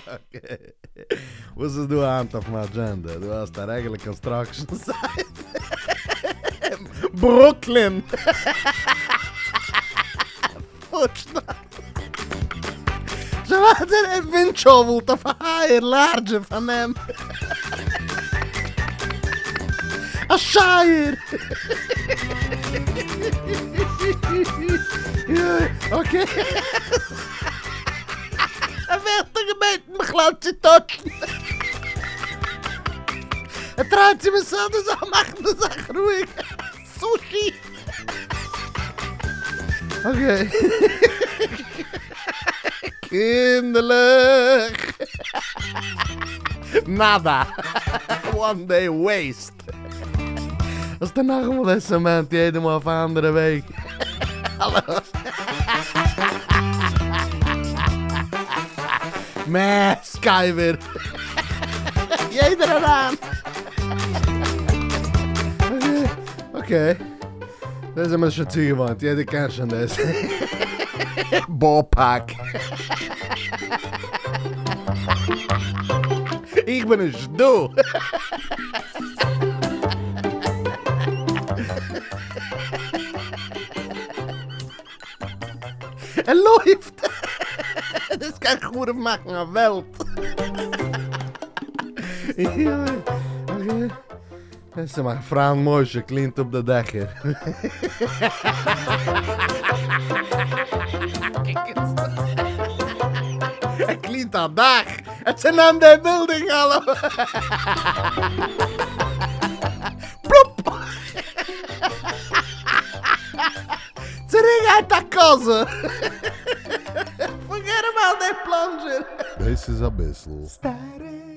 Okay. וואס איז דא היינט אויפן אדזשענדע? דו האסט א רעגולער קאנסטראקשען סייט? ברוקלין! פוטשנאק! שוין ווייטער ער ווינטשאוועלט אויף א הייער לארדזשער פארנעם. א שייער! אקעי. ער ווערט דא געבעטן בכלל צו טאטשן. ער טרייט צו מסדר זיין מאכן די זאך רואיג. סושי! אקעי. קינדערלעך! נאדא! וואן דעי וועיסט! האסטו נאכאמאל די סעמענט יעדע מאל אויף א אנדערע וועג? האלא? מעס קבר! יעדער אריין! אקעי, דאס זעמיר שוין צוגעוואוינט, יעדער קען שוין דאס. באלפארק. איך בין נישט דא. ער לויפט! דאס קען חרוב מאכן א וועלט. דאס איז מיין פריינד משה קלינט אפ די דעכער. ער קלינט א דאך! ער צונעמט די בילדינג האלא! פלופ! צוריק גייט א קאזע! פארגעט אבאוט די פלאנדזשער! דאס איז אביסל. סטעטיק.